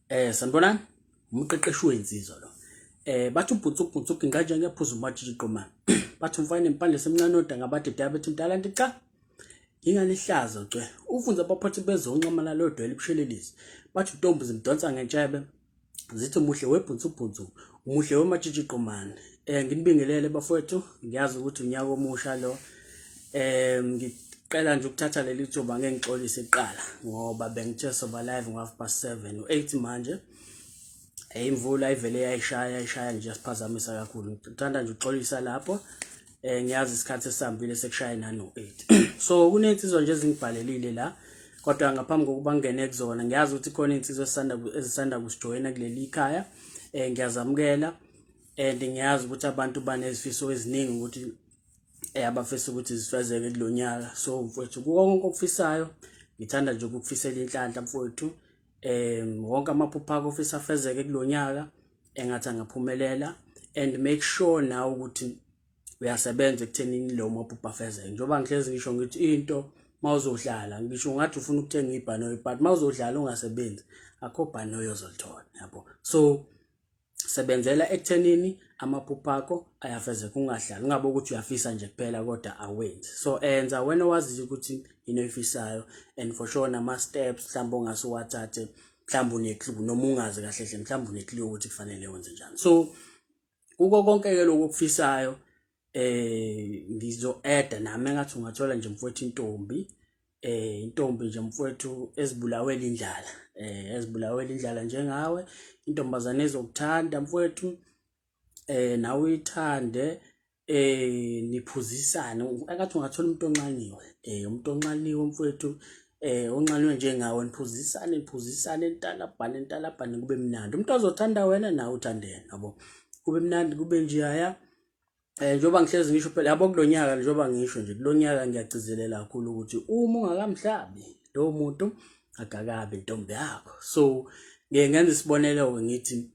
Sanibonani, umqeqeshi wensizwa lo. Bathi ubhutsu ubhutsu uginqa nje ngiyaphuza umatshitshi qoma. Bathi umfana impandle semncane odanga bathi daba bethi mdala nti cha. Ingane ihlazo cwe. Ufunza abaphathi bezonqama nalo dwele ubushelelezi. Bathi untombi zimdonsa ngentshebe. Zithi umuhle webhutsu ubhutsu, umuhle wematshitshi qomane. Nginibingelele bafowethu, ngiyazi ukuthi unyaka omusha lo. Ngicela nje ukuthatha leli thuba ngeke ngixolise kuqala ngoba bengithe soba live ngo 7:30 u8 manje. Imvula ivele yayishaya yayishaya nje yasiphazamisa kakhulu. Ngithanda nje ukuxolisa lapho. Ngiyazi isikhathi esihambile sekushaye nano 8. So kunensizwa nje ezingibhalelile la. Kodwa ngaphambi kokuba ngene kuzona ngiyazi ukuthi khona insizwa esisanda ezisanda kusijoyina kuleli khaya. Ngiyazamukela and ngiyazi ukuthi abantu banezifiso eziningi ukuthi abafisa ukuthi zifezeke kulonyaka. So mfowethu, kuko konke okufisayo ngithanda nje ukukufisela inhlanhla mfowethu. Wonke amaphupho akho ofisa afezeke kulonyaka engathi angaphumelela, and make sure nawe ukuthi uyasebenza ekuthenini lo maphupho afezeke. Njengoba ngihlezi ngisho ngithi into mawuzohlala, ngisho ungathi ufuna ukuthenga ibhanoyi, but mawuzohlala ungasebenzi akho bhanoyi ozolithola, yabo. So sebenzela ekuthenini amaphupho akho ayafezeka, ungahlali ungabe ukuthi uyafisa nje kuphela kodwa awenzi. So enza wena owaziyo ukuthi into oyifisayo, and for sure nama steps mhlawumbe ongase uwathathe, mhlawumbe une-clue noma ungazi kahle hle, mhlawumbe une-clue ukuthi kufanele wenze njani. So kuko konke ke lokhu okufisayo, ngizo add nami engathi ungathola nje mfowethu intombi, intombi nje mfowethu ezibulawela indlala, ezibulawela indlala njengawe, intombazane ezokuthanda mfowethu, nawe uyithande, niphuzisane. Engathi ungathola umuntu onxaniwe, umuntu onxaniwe mfowethu, onxaniwe njengawe, niphuzisane niphuzisane entalabhane entalabhane kube mnandi. Umuntu ozothanda wena nawe uthande yena, yabo, kube mnandi kube njeyaya. Njengoba ngihlezi ngisho phela, yabo, kulonyaka njengoba ngisho nje kulonyaka ngiyagcizelela kakhulu ukuthi uma ungakamhlabi lowo muntu akakabi intombi yakho. So ngeke ngenze isibonelo-ke ngithi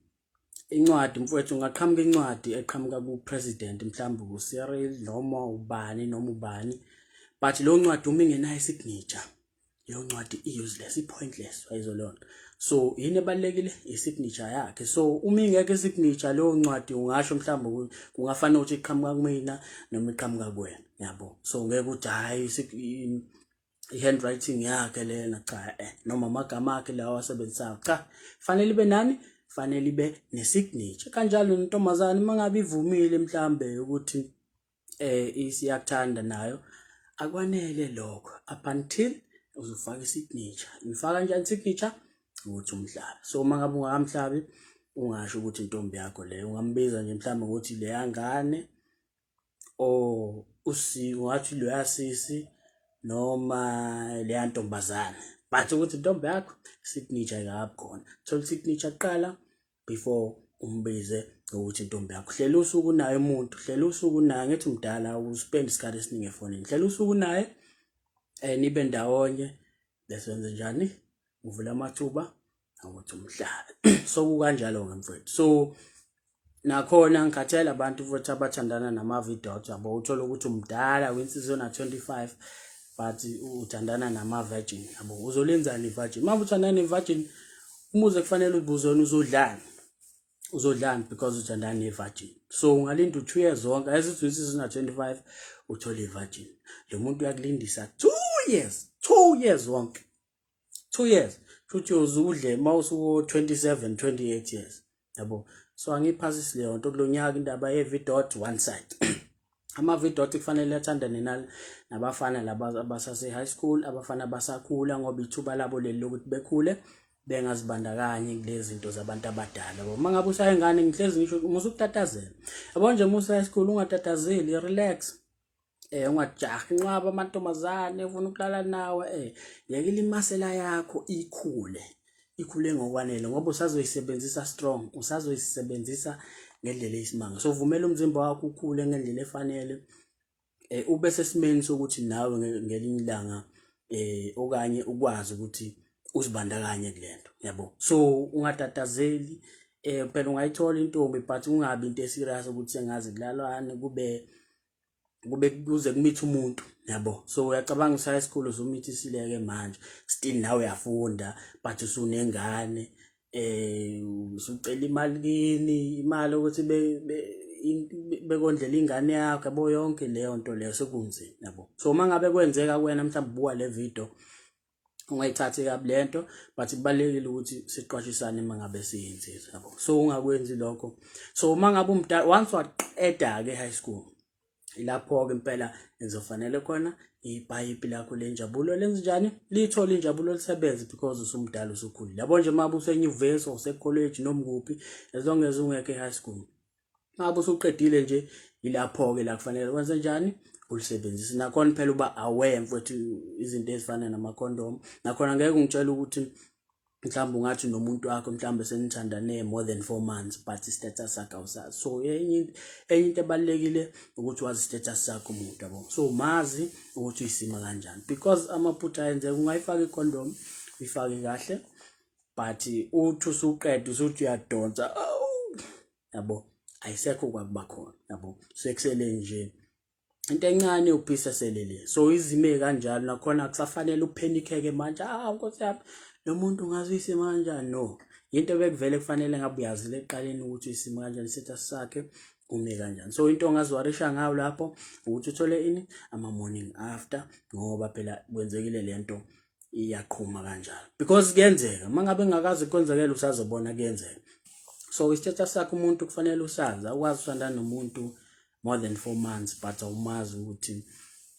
incwadi mfowethu, ungaqhamuka incwadi eqhamuka ku-president mhlawumbe uCyril noma ubani noma ubani, but leyo ncwadi uma ingenayo isignature, leyo ncwadi i-useless, i-pointless, wayizo leyo nto. So yini ebalulekile? I-signature yakhe. So uma ingekho i-signature leyo ncwadi, ungasho mhlawumbe kungafanele ukuthi iqhamuka kumina noma iqhamuka kuwena, yabo. So ngeke uthi hhayi i-handwriting yakhe lena, cha, noma amagama akhe lawa awasebenzisayo, cha, fanele ibe nani, fanele ibe ne-signature. Kanjalo nentombazane uma ngabe ivumile mhlambe ukuthi isiyakuthanda nayo, akwanele lokho up until uzofaka i-signature. Uyifaka kanjani i-signature? Ukuthi umhlabi. So uma ngabe ungakamhlabi ungasho ukuthi intombi yakho leyo, ungambiza nje mhlawumbe ukuthi leya ngane or usi ungathi loya sisi noma leya ntombazane, but ukuthi intombi yakho, signature ayikabi khona. Thola i-signature kuqala before umbize ukuthi intombi yakho. Hlela usuku naye umuntu, hlela usuku naye, ngithi mdala uspend isikhathi esiningi efonini, hlela usuku naye, nibe ndawonye, bese wenze njani? Uvula amathuba ukuthi umhlabe. So kukanjalo-ke mfowethu. So nakhona ngikhathele abantu futhi abathandana nama-VDOT, yabo. Uthola ukuthi umdala winsizwa na-25 but uthandana nama-virgin, yabo. Uzolenzani i-virgin uma uthandana ne-virgin? Umuze kufanele uzibuze wena uzodlani, uzodlani, because uthandana ne-virgin. So ungalinda u-2 years wonke, esithi uyinsizwa na-25 uthole i-virgin, lo muntu uyakulindisa 2 years, 2 years wonke, 2 years futhi uyoze udle uma usuku 27 28 years, yabo. So angiyiphasisi leyo nto kulonyaka, indaba ye-VDOT one side. Ama-VDOT kufanele athandane nabafana laba abasase high school, abafana abasakhula, ngoba ithuba labo leli lokuthi bekhule bengazibandakanyi kulezi zinto zabantu abadala, yabo. Uma ngabe usayingane, ngihlezi ngisho musa ukutatazela, yabo nje, musa high school ungatatazeli, relax, ungajahi inqwaba amantombazane ufuna ukulala nawe. Yeke imasela yakho ikhule, ikhule ngokwanele, ngoba usazoyisebenzisa strong, usazoyisebenzisa ngendlela eyisimanga. So vumela umzimba wakho ukhule ngendlela efanele, ube sesimeni sokuthi nawe ngelinye ilanga okanye ukwazi ukuthi uzibandakanye kulento, yabo. So ungatatazeli. Phela ungayithola intombi, but ungabi into eserious ukuthi sengazi kulalwane kube kuze kumithe umuntu, yabo. So uyacabanga usa high school usumithisile ke manje, still nawe uyafunda but usunengane. Usucela imali kini, imali ukuthi bekondlela ingane yakho, yabo, yonke leyo nto leyo sekunzima, yabo. So uma ngabe kwenzeka kuwena, mhlawumbe ubuka le video, ungayithathi kabi lento, but kubalulekile ukuthi siqwashisane uma ngabe siyinsizwa, yabo. So ungakwenzi lokho. So uma ngabe umdala, once waqeda-ke high school, ilapho-ke impela nizofanele khona ipayipi lakho lenjabulo lenze njani, lithole injabulo, lisebenze, because usumdala, usukhulile, yabo. Nje uma usenyuvesi or usekholeji noma kuphi, as long as ungekho e-high school, ngabe usuqedile nje, ilapho-ke la kufanele kwenze njani, ulisebenzise. Nakhona phela uba aware, mfowethu, izinto ezifana namakhondomu. Nakhona ngeke ungitshele ukuthi mhlawumbe ungathi nomuntu wakho mhlawumbe senithandane more than 4 months, but i-status sakhe awusazi. So enye into ebalulekile ukuthi wazi i-status sakho umuntu, yabo. So mazi ukuthi uyisima kanjani, because amaphutha ayenzeka. Ungayifaka ikhondom, uyifake kahle, but uthi usuqeda, usuthi uyadonsa, yabo, ayisekho kwakuba khona, yabo. Sekusele nje into encane uphisa selele. So izime kanjalo. Nakhona akusafanele upanic-eke manje, "Ah, nkosi yami, lo muntu ungaze uyisima kanjani?" No, into bekuvele kufanele ngabe uyazile ekuqaleni ukuthi uyisima kanjani, status sakhe ume kanjani. So into ongaziwarisha ngayo lapho ukuthi uthole ini, ama-morning after, ngoba phela kwenzekile lento iyaqhuma kanjalo, because kuyenzeka. Uma ngabe ngakaze kwenzekele, usazobona kuyenzeka. So i-status sakhe umuntu kufanele usazi. Awukwazi usandana nomuntu more than 4 months but awumazi ukuthi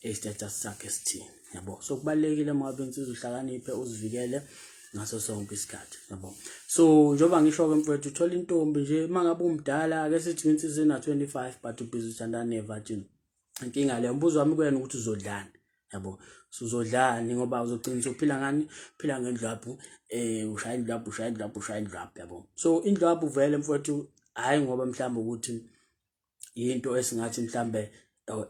i-status sakhe sithini, yabo. So kubalulekile uma ngabe insizwa uhlakaniphe, uzivikele ngaso sonke isikhathi, yabo. So njengoba ngisho-ke, mfowethu, uthola intombi nje uma ngabe umdala, ake sithi insizwa ena-25 but ubhizi uthandana ne-virgin, inkinga leyo. Umbuzo wami kuyena ukuthi uzodlani, yabo. So uzodlani? Ngoba uzogcina usuphila ngani? Phila ngendlwabhu, ushaya indlwabhu, ushaya indlwabhu, ushaya indlwabhu, yabo. So indlwabhu vele, mfowethu, hayi, ngoba mhlawumbe ukuthi into esingathi mhlambe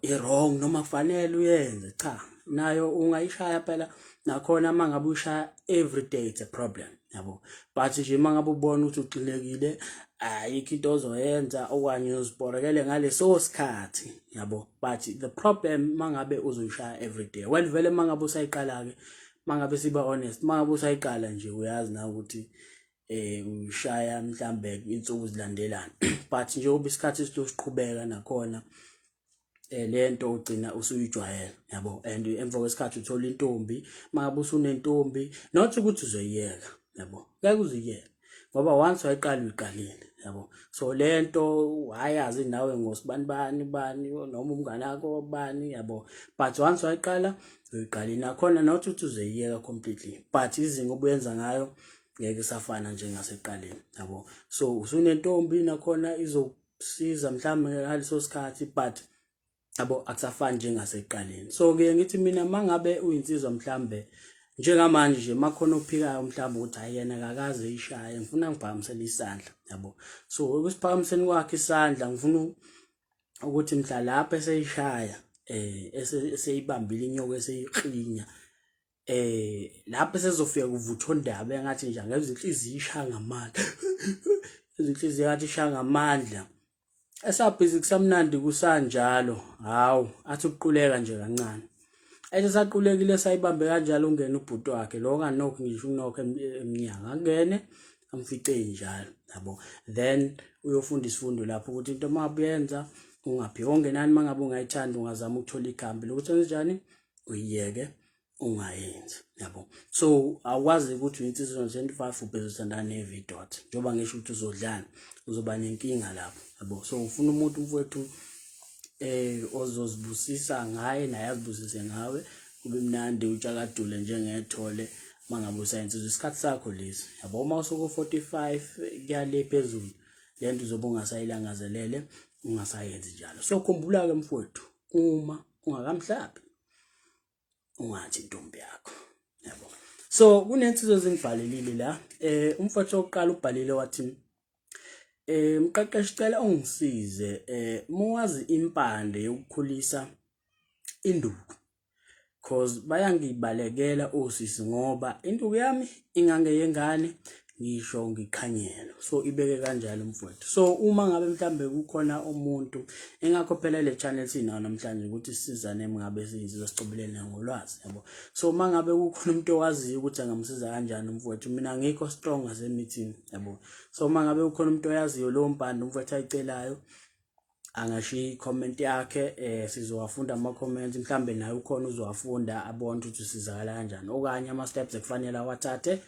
i-wrong noma kufanele uyenze, cha, nayo ungayishaya phela. Nakhona uma ngabe uyishaya every day, it's a problem, yabo. But nje uma ngabe ubona ukuthi uxinekile, ayikho into ozoyenza okanye uziborekele ngaleso sikhathi, yabo. But the problem mangabe uzoyishaya every day, well, vele mangabe usayiqala ke, mangabe siba honest, mangabe usayiqala nje, uyazi na ukuthi ushaya mhlambe insuku zilandelana, but njengoba isikhathi siqhubeka, nakhona lento ugcina usuyijwayela, yabo. And emva kwesikhathi uthola intombi. Mangabe usunentombi, not ukuthi uzoyiyeka, yabo, ngeke uziyeke, ngoba once wayiqala, uyiqalile, yabo. So lento wayazi nawe ngosibani bani bani noma umngane wakho bani, yabo, but once wayiqala, uyiqalile. Nakhona not ukuthi uzoyiyeka completely, but izinga obuyenza ngayo ngeke safana njengasekuqaleni, yabo. So usunentombi, nakhona izokusiza mhlawumbe ngaleso sikhathi, but yabo, akusafani njengasekuqaleni. So ke ngithi mina, mangabe uyinsizwa mhlambe njengamanje nje, makhona ophikayo mhlawumbe ukuthi hayi, yena akakaze ishaye, ngifuna ngiphakamisele isandla, yabo. So ukusiphakamiseni kwakhe isandla, ngifuna ukuthi mhla lapho eseyishaya, eseyibambile inyoka, eseyiklinya, lapho esezofika kuvuthondaba, engathi nje angezwe inhliziyo ishaya ngamandla, izinhliziyo ngathi ishaya ngamandla, esabhizi kusamnandi kusanjalo, hawu, athi ukuquleka nje kancane, ethi saqulekile, sayibambe kanjalo, ungena ubhuti wakhe lo onganokho ngisho unokho emnyango, angene amfice njalo, yabo. Then uyofunda isifundo lapho ukuthi into uma uyenza ungaphi ongenani, mangabe ungayithandi, ungazama ukuthola ikhambi lokuthi kanjani uyiyeke, ungayenzi, yabo. So awukwazi ukuthi uyinsizwa 25 ubheze uthandana ne-v dot, njengoba ngisho ukuthi uzodlana, uzoba nenkinga lapho, yabo. So ufuna umuntu, mfowethu, ozozibusisa ngaye, naye azibusise ngawe, kube mnandi, utshakadule njengethole mangabe usayinsizwa. Isikhathi sakho lesi, yabo. Uma usuku 45 kuyale phezulu, lento uzobe ungasayilangazelele, ungasayenzi njalo. So khumbula-ke, mfowethu, uma ungakamhlabi, ungathi intombi yakho, yabo. So kunensizwa ezingibhalelile la. Umfowethu wokuqala ubhalile wathi, "Mqeqeshi, cela ungisize, muwazi impande yokukhulisa induku, cause bayangibalekela osisi ngoba induku yami ingangeyengane. Ngisho ngiqhanyelwa. So ibeke kanjalo mfowethu. So uma ngabe mhlambe kukhona umuntu engakho phela le channel sinayo namhlanje ukuthi sisizane ngabe siyinsizwa sicobelene ngolwazi yabo. So uma ngabe kukhona umuntu owaziyo ukuthi angamsiza kanjani umfowethu, mina ngikho strong ngasemithini yabo. So uma ngabe kukhona umuntu oyaziyo lowo mpande umfowethu ayicelayo, angashiya i-comment yakhe, sizowafunda ama-comments. Mhlambe naye ukhona uzowafunda abone ukuthi usizakala kanjani okanye ama-steps ekufanele awathathe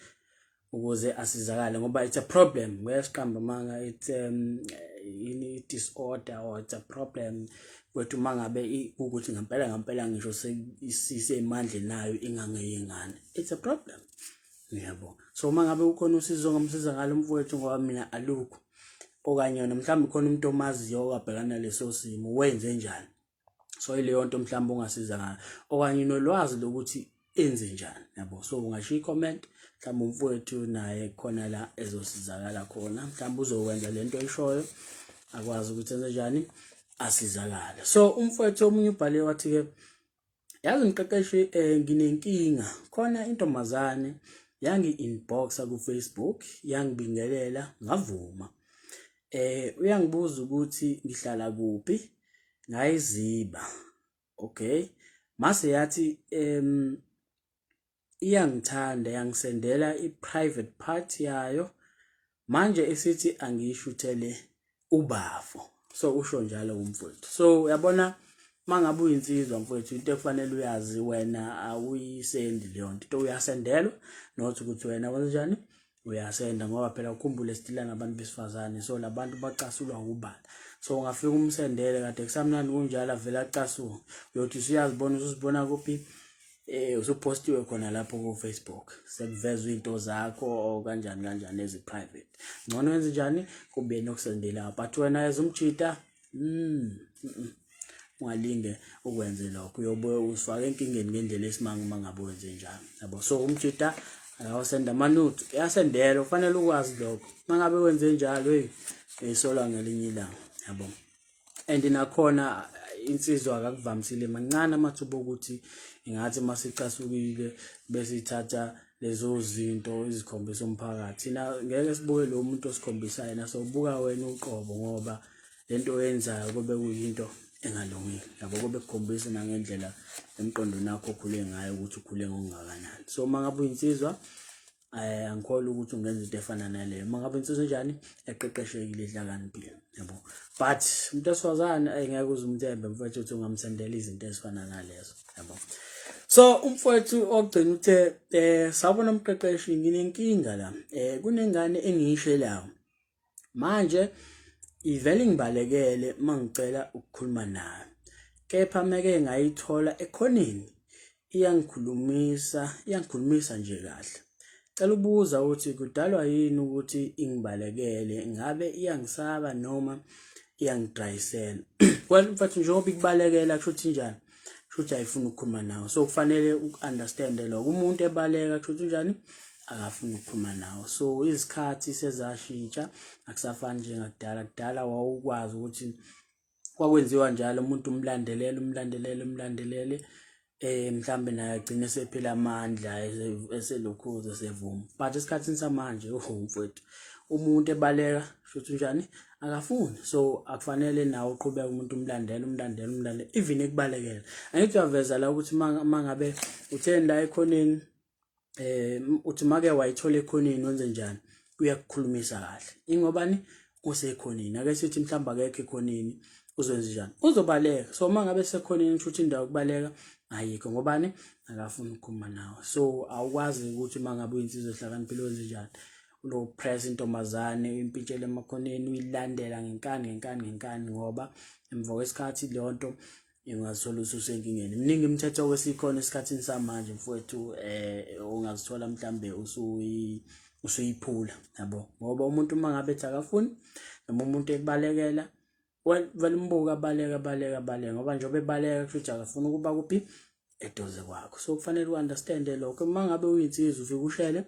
ukuze asizakale, ngoba it's a problem. Ngeke siqambe amanga, it's ini disorder or it's a problem kwethu uma ngabe ukuthi ngempela ngempela ngisho isemandleni nayo ingangeyingane, it's a problem yabo. So uma ngabe ukhona usizo ongamsiza ngalo mfowethu, ngoba mina alukho, okanye yona mhlawumbe khona umuntu omaziyo owabhekana leso simo, wenze njani, so ileyo nto mhlawumbe ongasiza ngayo okanye unolwazi lokuthi enze njani yabo. So ungashiya i-comment, mhlawumbe umfowethu naye khona la ezosizakala khona, mhlawumbe uzokwenza lento oyishoyo akwazi ukuthi enze njani asizakale. So umfowethu omunye ubhale wathi-ke, "Yazi mqeqeshi, nginenkinga khona. Intombazane yangi-inboxa ku-Facebook, yangibingelela, ngavuma. Uyangibuza ukuthi ngihlala kuphi, ngayiziba. Okay, mase yathi iyangithanda, yangisendela i-private part yayo. Manje isithi angiyishuthele ubafo." So usho njalo umfowethu. So uyabona, mangabe uyinsizwa mfowethu, into ekufanele uyazi, wena awuyisendi leyo nto, into uyasendelwa, not ukuthi wena wenzenjani, uyasenda, ngoba phela ukhumbule sidila nabantu besifazane. So labantu bacasulwa ubala. So ungafika umsendele kade kusamnandi kunjalo, avele acasuke. Uyothi usuyazibona, usuzibona kuphi, usupostiwe khona lapho ku Facebook, sekuvezwa izinto zakho or kanjani kanjani ezi private. Ngcono wenze njani, kube nokusendela, but wena as umjita, ungalinge ukwenze lokho, uyobe usifake enkingeni ngendlela esimanga uma ngabe wenze njalo yabo. So umjita akawasenda ama-nudes, uyasendela, kufanele ukwazi lokho. Uma ngabe wenze njalo, hey, uyisola ngelinye ilanga yabo. And nakhona insizwa akakuvamisile, mancane amathuba okuthi ingathi masicasukile bese ithatha lezo zinto izikhombisa umphakathi. Thina ngeke sibuke lo muntu osikhombisa yena, sobuka wena uqobo, ngoba lento oyenzayo kube kuyinto engalungile yabo, kube kukhombisa nangendlela emqondweni wakho okhule ngayo ukuthi ukhule ngokungakanani. So uma ngabe uyinsizwa, angikholwa ukuthi ungenza into efana naleyo, uma ngabe insizwa enjani eqeqeshekile, ehlakaniphile yabo. But umuntu wesifazane, ngeke uze umthembe mfowethu ukuthi ungamsendela izinto ezifana nalezo yabo. So umfowethu ogcina uthe, "Sawubona umqeqeshi, nginenkinga la. Kunengane engiyishelayo manje, ivele ngibalekele mangicela ukukhuluma nayo, kepha meke ngayithola ekhoneni iyangikhulumisa, iyangikhulumisa nje kahle. Cela ubuza ukuthi kudalwa yini ukuthi ingibalekele? Ngabe iyangisaba noma iyangidrayisela?" Well mfethu, njengoba ikubalekela, kusho ukuthi njani? Kusho ukuthi ayifuni ukukhuluma nawe. So kufanele uku-understand lokho, umuntu ebaleka kusho ukuthi njani? Akafuni ukukhuluma nawe. So izikhathi sezashintsha, akusafani njengakudala. Kudala wawukwazi ukuthi kwakwenziwa njalo, umuntu umlandelele, umlandelele, umlandelele, mhlambe naye agcine sephela amandla, eselokhuza sevuma. But esikhathini samanje, oh mfowethu, umuntu ebaleka shuthi njani? Akafuni. So akufanele nawe uqhubeke umuntu umlandele, umlandele, umlandele, even ekubalekela. Angithi uyaveza la ukuthi mangabe utheni la ekhoneni, uthi make wayithola ekhoneni, wenze njani? Uyakukhulumisa kahle, ingobani usekhoneni. Ake sithi mhlawumbe akekho ekhoneni, uzokwenza njani? Uzobaleka. So uma ngabe sekhoneni, kusho ukuthi indawo yokubaleka ayikho, ngobani? Akafuni ukukhuluma nawe. So awukwazi ukuthi uma ngabe uyinsizwa ehlakaniphile wenze njani, ulo press intombazane, uyimpintshele emakhoneni, uyilandela ngenkani, ngenkani, ngenkani, ngoba emva kwesikhathi leyo nto ingazithola ususenkingeni. Miningi imithetho kwesikhona esikhathini samanje mfowethu, ongazithola mhlambe usuyiphula yabo, ngoba umuntu uma ngabe ethi akafuni noma umuntu ekubalekela, well, vele umbuka baleka, baleka, baleka, ngoba njengoba ebaleka kusho ukuthi akafuni ukuba kuphi? Eduze kwakho. So kufanele u-understande lokho. Uma ngabe uyinsizwa, ufike ushele,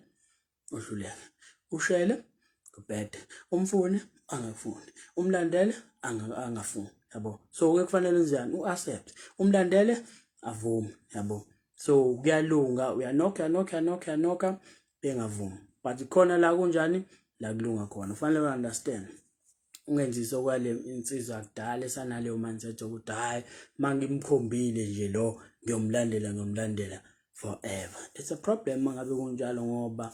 uhluleke, ushele kubhede, umfune angafuni, umlandele angafuni yabo. So ke kufanele njani? U-accept, umlandele, avume yabo. So kuyalunga, uyanokha, uyanokha, uyanokha, uyanokha, bengavumi. But khona la kunjani la kulunga khona, kufanele u-understand, ungenzisi okwale insizwa kudala esanaleyo mindset yokuthi hhayi, uma ngimkhombile nje lo ngiyomlandela, ngiyomlandela forever. It's a problem uma ngabe kunjalo, ngoba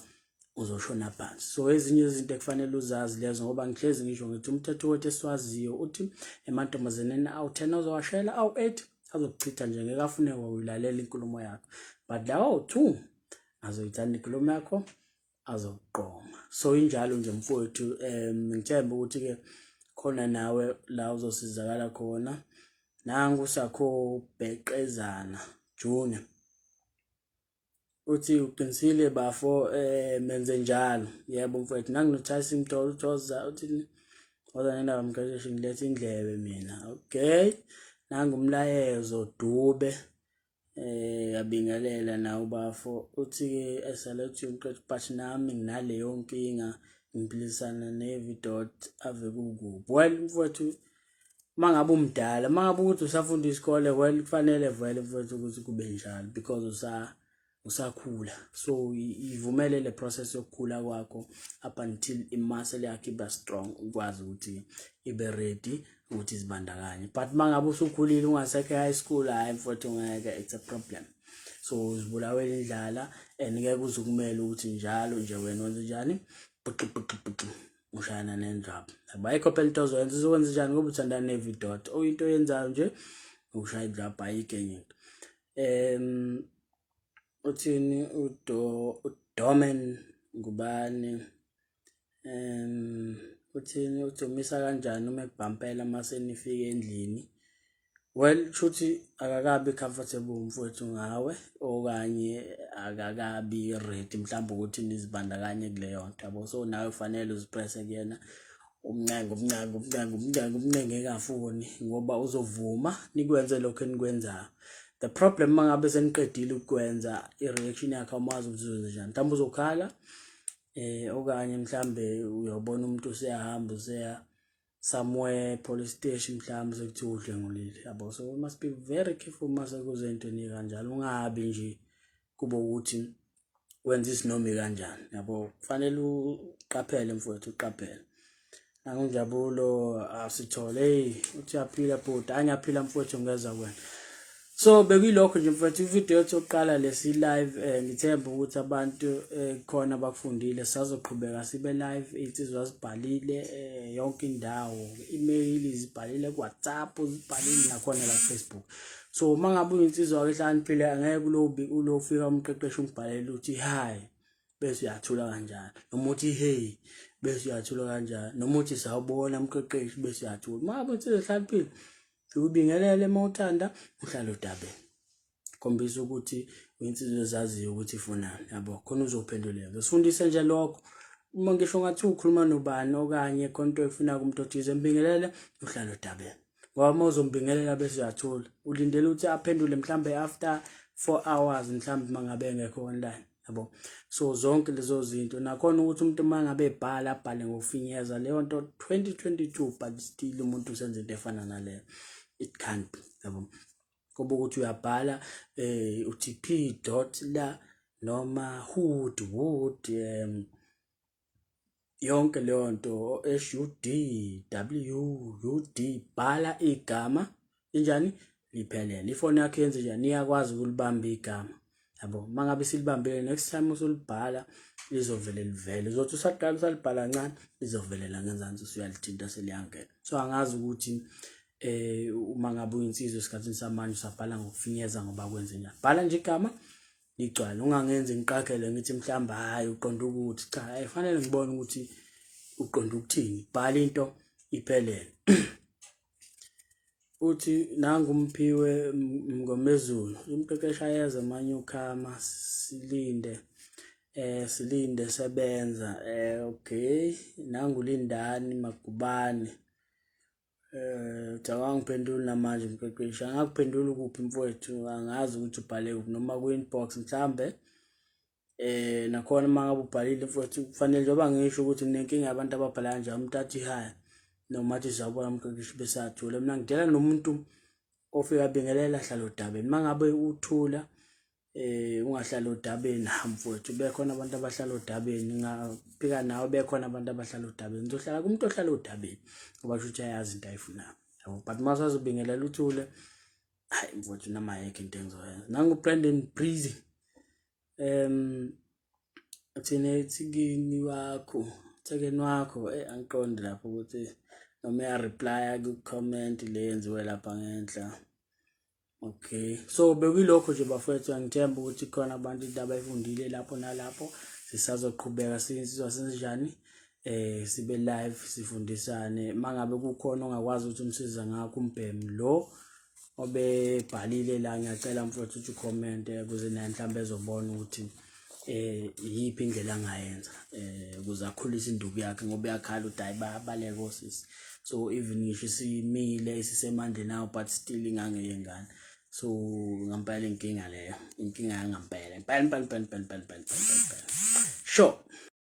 uzoshona phansi. So ezinye izinto ekufanele uzazi lezo, ngoba ngihlezi ngisho ngithi umthetho wethu esiwaziyo uthi emantombazaneni awu-10 ozowashela, awu-8 azokuchitha nje, ngeke afune uyulalela inkulumo yakho, but lawa awu-2 azoyithanda inkulumo yakho, azokuqoma. So injalo nje mfowethu, ngithemba ukuthi-ke khona nawe la uzosizakala khona. Nangu Sakho Bheqezana Junior uthi uqinisile bafo, menze njalo. Yebo mfowethu. Nangu noTyson Mtolo uthoza uthi woza nendaba mqeqeshi, ngilethe indlebe mina. Okay, nangu umlayezo Dube, yabingelela nawe bafo, uthi-ke esalute you mqeqeshi, but nami nginaleyo nkinga, ngiphilisana ne-V dot, ave kukubi. Well mfowethu, mangabe umdala, mangabe ukuthi usafunda isikole, well, kufanele vele mfowethu ukuthi kube njalo because usakhula. So ivumele le process yokukhula kwakho up until i-muscle yakho iba strong, ukwazi ukuthi ibe ready ukuthi izibandakanye. But mangabe usukhulile, ungasekho high school, hayi mfowethu, ngeke, it's a problem. So uzibulawela indlala and ngeke uze kumele ukuthi njalo nje wena wenze njani, bhuxu bhuxu bhuxu, ushayana nendlwabu. Ayikho phela into ozoyenza, uzokwenza njani ngoba uthandana ne-V dot? Oyinto oyenzayo nje ukushaya indlwabu, ayikho enye into. Uthini udo uDomen ngubani? Uthini, uthumisa kanjani uma ekubhampela mase nifike endlini? Well, shuthi akakabi comfortable mfowethu ngawe, okanye akakabi ready mhlawumbe ukuthi nizibandakanye kuleyo nto, yabo. So nawe kufanele uzipresse kuyena, umncenge, umncenge, umncenge, umncenge, umncenge engafuni, ngoba uzovuma nikwenze lokho enikwenzayo. The problem, uma ngabe seniqedile ukwenza, i-reaction yakhe awumazi ukuthi uzowenza njani. Mhlawumbe uzokhala, okanye mhlambe uyobona umuntu useyahamba, useya somewhere, police station mhlawumbe, sekuthiwa udlwengulile, yabo. So we must be very careful mase kuze entweni kanjalo, ungabi nje kube ukuthi wenza isinomi kanjani, yabo. Kufanele uqaphele mfowethu, uqaphele. Nangunjabulo asithole, hey, uthi uyaphila bhuti? Hayi, ngiyaphila mfowethu, ngeza kwena. So bekuyilokho nje mfowethu, ividiyo yethu yokuqala lesi live. Ngithemba ukuthi abantu khona bakufundile. Sazoqhubeka sibe live. Insizwa zibhalile yonke indawo, email zibhalile, ku-WhatsApp zibhalile, nakhona la ku-Facebook. So uma ngabe uyinsizwa ke hlakaniphile, angeke ulobi ulofika umqeqeshi umbhalele uthi hi bese uyathula kanjani, noma uthi hey bese uyathula kanjani, noma uthi sawubona mqeqeshi bese uyathula. Uma ngabe insizwa ehlakaniphile, ubingelele uma uthanda, uhlale odabeni, khombisa ukuthi uyinsizwa ezaziyo ukuthi ifunani, yabo, khona uzophenduleka. Sifundise nje lokho, uma ngisho ngathi ukhuluma nobani okanye khona into oyifuna kumuntu othize, mbingelele, uhlale odabeni, ngoba uma uzombingelela bese uyathula, ulindele ukuthi aphendule mhlambe after 4 hours, mhlambe uma ngabe engekho online, yabo. So zonke lezo zinto, nakhona ukuthi umuntu uma ngabe ebhala, abhale ngokufinyeza leyo nto, 2022 but still umuntu usenza into efana naleyo, it can't be, yabo. Kuba ukuthi uyabhala uthi p dot la noma hood wood, yonke leyo nto, H U D W U D, bhala igama injani liphelele. Ifoni yakho yenze njani, iyakwazi ukulibamba igama, yabo. Uma ngabe silibambile, next time usulibhala lizovele livele, uzothi usaqala usalibhala kancane, lizovelela ngenzansi, usuyalithinta seliyangena. So angazi ukuthi uma ngabe uyinsizwa esikhathini samanje usabhala ngokufinyeza, ngoba kwenze njani. Bhala nje igama ligcwale, ungangenzi ngiqaphele ngithi mhlawumbe hayi uqonda ukuthi cha, ayifanele ngibone ukuthi uqonda ukuthini. Bhala into iphelele. Uthi nangu uMphiwe Mngomezulu, umqeqeshi ayeza ama-newcomer, silinde, silinde sebenza. Okay, nangu Lindani Magubane, uthi akangiphenduli namanje mqeqeshi. Angakuphenduli kuphi mfowethu? Angazi ukuthi ubhale kuphi, noma ku-inbox mhlambe. Nakhona uma ngabe ubhalile mfowethu, kufanele, njengoba ngisho ukuthi nginenkinga yabantu ababhala kanjalo, umuntu athi hi noma athi sawubona mqeqeshi bese athule. Mina ngidela nomuntu ofika abingelela, ahlale odabeni. Uma ngabe uthula Eh ungahlala odabeni mfowethu, bekhona abantu abahlala odabeni, ngaphika nawe bekhona abantu abahlala odabeni. Ngizohlala kumuntu ohlala odabeni ngoba kusho ukuthi ayazi into ayifunayo. Yabo, but uma usazobingelela uthule, hayi mfowethu noma ayikho into engizoyenza. Nangu Brandon Breezy. Thina ethikini wakho, thekeni wakho, eh angiqondi lapho ukuthi noma uya-reply ku-comment le yenziwe lapha ngenhla. Okay, so bekuyilokho nje bafowethu, ngithemba ukuthi khona abantu into abayifundile lapho nalapho. Sisazoqhubeka sinsizwa senzenjani, sibe live sifundisane. Mangabe kukhona ongakwazi ukuthi umsiza ngakho umbhemi lo obebhalile la, ngiyacela mfowethu ukuthi ucomment ukuze naye mhlawumbe ezobona ukuthi iyiphi indlela angayenza ukuze akhulise induku yakhe, ngoba uyakhala ukuthi hayi bayabaleka osisi. So even ngisho isimile isisemandleni awo, but still ingangeyengane. So ngampela inkinga leyo, inkinga yangampela impela impela impela impela impela impela impela. Sure.